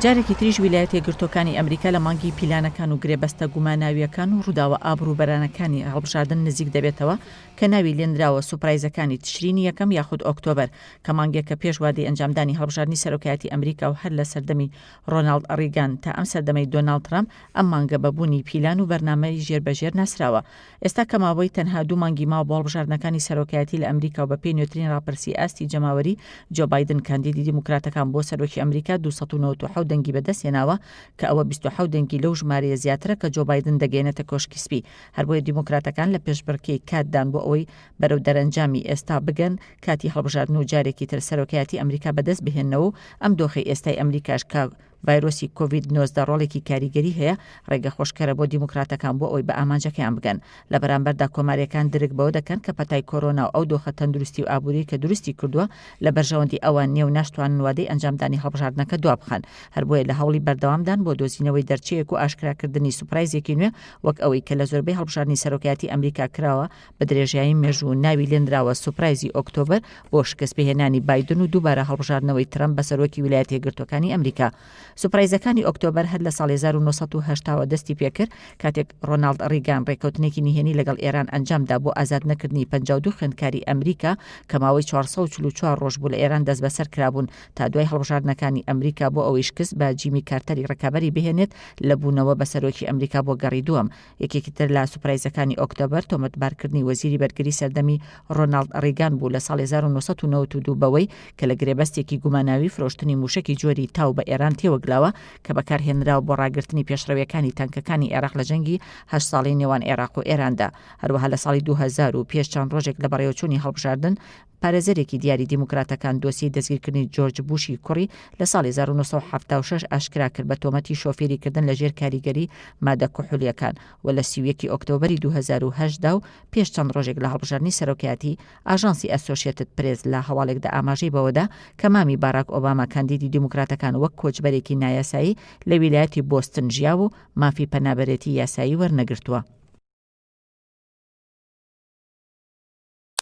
جارێکی تریش ویلایەتە یەکگرتووەکانی ئەمریکا لە مانگی پیلانەکان و گرێبەستە گوماناوییەکان و ڕووداوە ئابڕووبەرانەکانی هەڵبژاردن نزیک دەبێتەوە کە ناوی لێنراوە سوپرایزەکانی تشرینی یەکەم یاخود ئۆکتۆبەر کە مانگێکە پێش وادەی ئەنجامدانی هەڵبژاردنی سەرۆکایەتی ئەمریکا و هەر لە سەردەمی ڕۆناڵد ڕیگان تا ئەم سەردەمەی دۆناڵد ترەمپ ئەم مانگە بە بوونی پیلان و بەرنامەی ژێر بە ژێر ناسراوە. ئێستا کە ماوەی تەنها دوو مانگی ماوە بۆ هەڵبژاردنەکانی سەرۆکایەتی لە ئەمریکا و بەپێی نوێترین ڕاپرسی ئاستی جەماوەری جۆ بایدن کاندیدی دیموکراتەکان بۆ سەرۆکی ئەمریکا 297 دەنگی بەدەستهێناوە کە ئەوە 27 دەنگی لەو ژمارەیە زیاترە کە جۆ بایدن دەگەیەنێتە کۆشکی سپی هەربۆیە دیموکراتەکان لە پێشبڕکێی کاتدان بۆ ئەوەی بەرەو دەرەنجامی ئێستا بگەن کاتی هەڵبژاردن و جارێکی تر سەرۆکایەتی ئەمریکا بەدەست بهێننەوە و ئەم دۆخەی ئێستای ئەمریکاش کە ڤایرۆسی کۆڤید 19 ڕۆڵێکی کاریگەری هەیە، ڕێگە خۆشکەرە بۆ دیموکراتەکان بۆ ئەوەی بە ئامانجەکەیان بگەن. لە بەرامبەردا کۆمارییەکان درک بەوە دەکەن کە پەتای کۆرۆنا و ئەو دۆخە تەندروستی و ئابووریەی کە دروستی کردووە لە بەرژەوەندی ئەوان نییە و ناشتوانن وادەی ئەنجامدانی هەڵبژاردنەکە دوابخەن. هەر بۆیە لە هەوڵی بەردەوامدان بۆ دۆزینەوەی دەرچەیەک و ئاشکراکردنی سوپرایزێکی نوێ وەک ئەوەی کە لە زۆربەی هەڵبژاردنی سەرۆکایەتی ئەمریکا کراوە بە درێژایی مێژوو ناوی لێنراوە سوپرایزی ئۆکتۆبەر بۆ شکستپێهێنانی بایدن و دووبارە هەڵبژاردنەوەی ترەمپ بە سەرۆکی ویلایەتە یەکگرتووەکانی ئەمریکا. سوپرایزەکانی ئۆکتۆبەر هەر لە ساڵی 1980 وە دەستی پێکرد کاتێک ڕۆناڵد ڕیگان ڕێککەوتنێکی نهێنی لەگەڵ ئێران ئەنجامدا بۆ ئازاد نەکردنی 52 خوێندکاری ئەمریکا کە ماوەی 444 ڕۆژ بوو لە ئێران دەستبەسەر کرابوون تا دوای هەڵبژاردنەکانی ئەمریکا بۆ ئەوەی شکست بە جیمی کارتەری ڕکابەری بهێنێت لە بوونەوە بە سەرۆکی ئەمریکا بۆ گەڕی دووەم. یەکێکی تر لە سوپرایزەکانی ئۆکتۆبەر تۆمەتبارکردنی وەزیری بەرگری سەردەمی ڕۆناڵد ڕیگان بوو لە ساڵی 1992 بەوەی کە لە گرێبەستێکی گوماناوی فرۆشتنی موشەکی جۆری تاو بە ئێران تێوەگلاوە کە بەکارهێنراوە بۆ ڕاگرتنی پێشڕەویەکانی تانکەکانی عێراق لە جەنگی هەشت ساڵەی نێوان عێراق و ئێراندا. هەروەها لە ساڵی 2000 و پێش چەند ڕۆژێک لە بەڕێوەچوونی هەڵبژاردن پارێزەرێکی دیاری دیموکراتەکان دۆسیەی دەستگیرکردنی جۆرج بوشی کوڕی لە ساڵی 1976 ئاشکرا کرد بە تۆمەتی شۆفێری کردن لە ژێر کاریگەری مادە کحولیەکان و لە 31 ئۆکتۆبەری 2008 دا و پێش چەند ڕۆژێک لە هەڵبژاردنی سەرۆکایەتی ئاژانسی ئەسۆشیەتد پرێس لە هەواڵێکدا ئاماژەی بەوەدا کە مامی باراک ئۆباما کاندیدی دیموکراتەکان وەک کۆچبەرێکی نایاسایی لە ویلایەتی بۆستن ژیاوە و مافی پەنابەرێتی یاسایی وەرنەگرتووە.